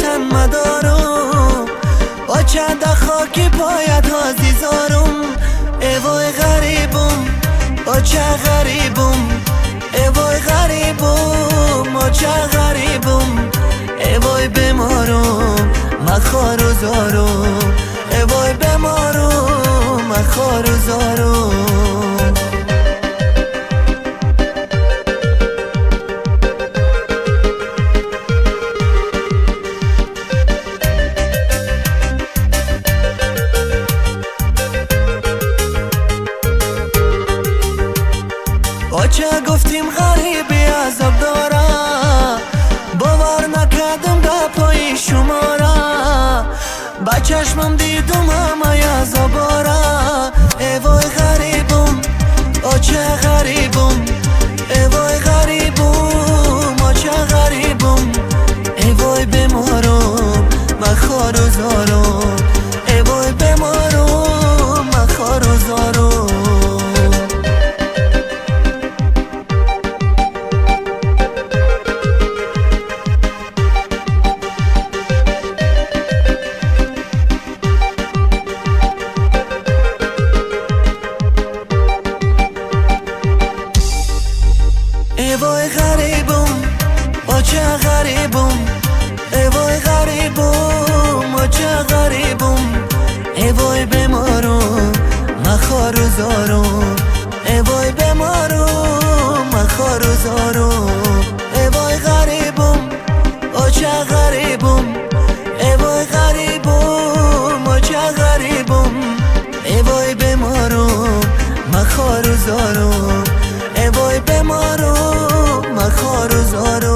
ватан мадорум, оча да хоки поят ҳозизорум. Э вой ғарибум, оча ғарибум, э вой ғарибум, оча ғарибум. Э вой беморум, ман хору зорум, э вой беморум, ман хору зорум. Оча гуфтим ғариби азоб дора, бовар накардам гапҳои шумора. Ба чашмам дидум ҳамаи азобора. Э вой ғарибум, оча ғарибум, э вой ғарибум, оча ғарибум. Э вой беморум, ман хору зорум, э вой беморум, ман хору зорум. Э вой ғарибум, оча ғарибум, э вой ғарибум, оча ғарибум. Э вой беморум, ман хору зорум, э вой беморум, ман хору зорум. Э вой ғарибум, оча ғарибум, э вой ғарибум, оча ғарибум. Э вой беморум, ман хору зорум, э вой беморум, ман хору зорум.